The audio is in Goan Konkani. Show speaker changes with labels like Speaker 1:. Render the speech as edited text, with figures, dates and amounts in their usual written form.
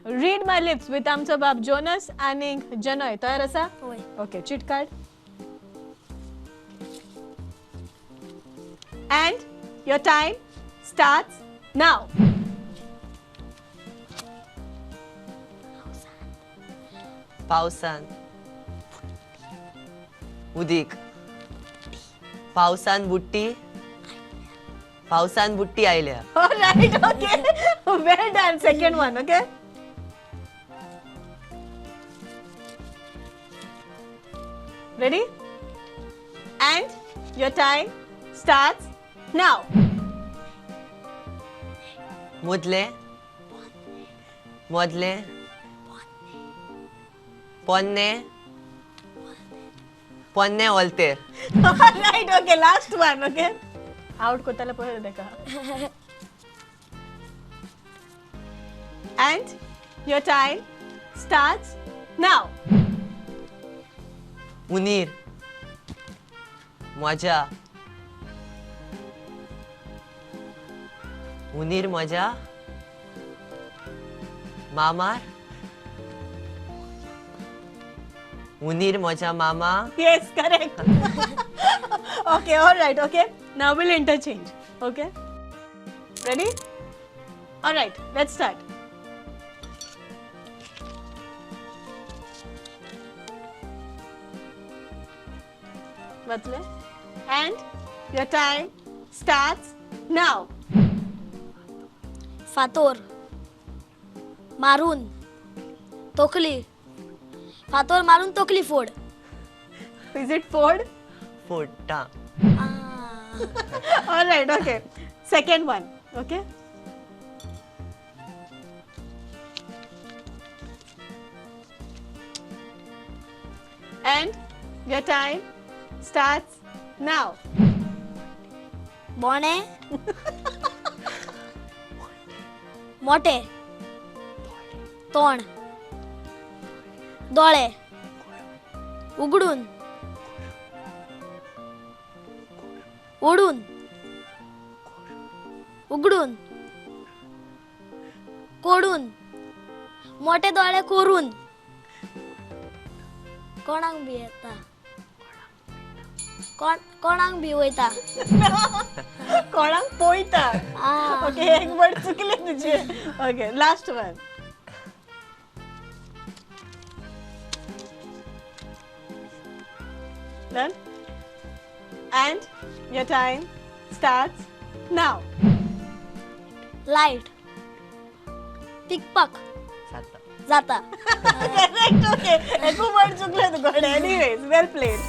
Speaker 1: Read my lips with आमचो बाब जोनस आनी जनय. तयार आसा?
Speaker 2: वय.
Speaker 1: ओके, चीट काड and your time starts now.
Speaker 3: पावसान उदीक, पावसान बुट्टी, पावसान बुट्टी आयल्या.
Speaker 1: Alright, okay. Well done. Second one, okay? Ready? And your time starts now.
Speaker 3: मुदले, मदले, पोन्ने, पोन्ने ओल्तेर.
Speaker 1: Alright, okay. Last one, okay? Out कोताला पळय देखा. And your time starts now.
Speaker 3: उनीर, म्हज्या, उनीर म्हज्या मामार, उनीर म्हज्या मामा.
Speaker 1: Yes, correct. Okay, all right, okay. Now we'll interchange. Okay? Ready? All right, let's start. Matle. And your time starts now.
Speaker 2: फातोर मारून तोखली, फातोर मारून तोखली फोड.
Speaker 1: Is it Ford?
Speaker 3: फोडटा.
Speaker 1: All right, okay. Second one, okay? And your time starts now.
Speaker 2: बोणे, मोठे, तोंड, दोळे उगडून, ओडून, उगडून, कोडून, मोठे दोळे कोरून. कोणाक भियेता? कोण कोणाक भिवयता?
Speaker 1: कोणाक पोयता.
Speaker 2: आ.
Speaker 1: ओके, एक वर्ड चुकले तुझे. Okay, last one. Done. And your time starts now.
Speaker 2: Light, पिकपाक
Speaker 3: जाता.
Speaker 2: जाता.
Speaker 1: Correct, okay. एक वर्ड चुकले तुका. Anyways, well played.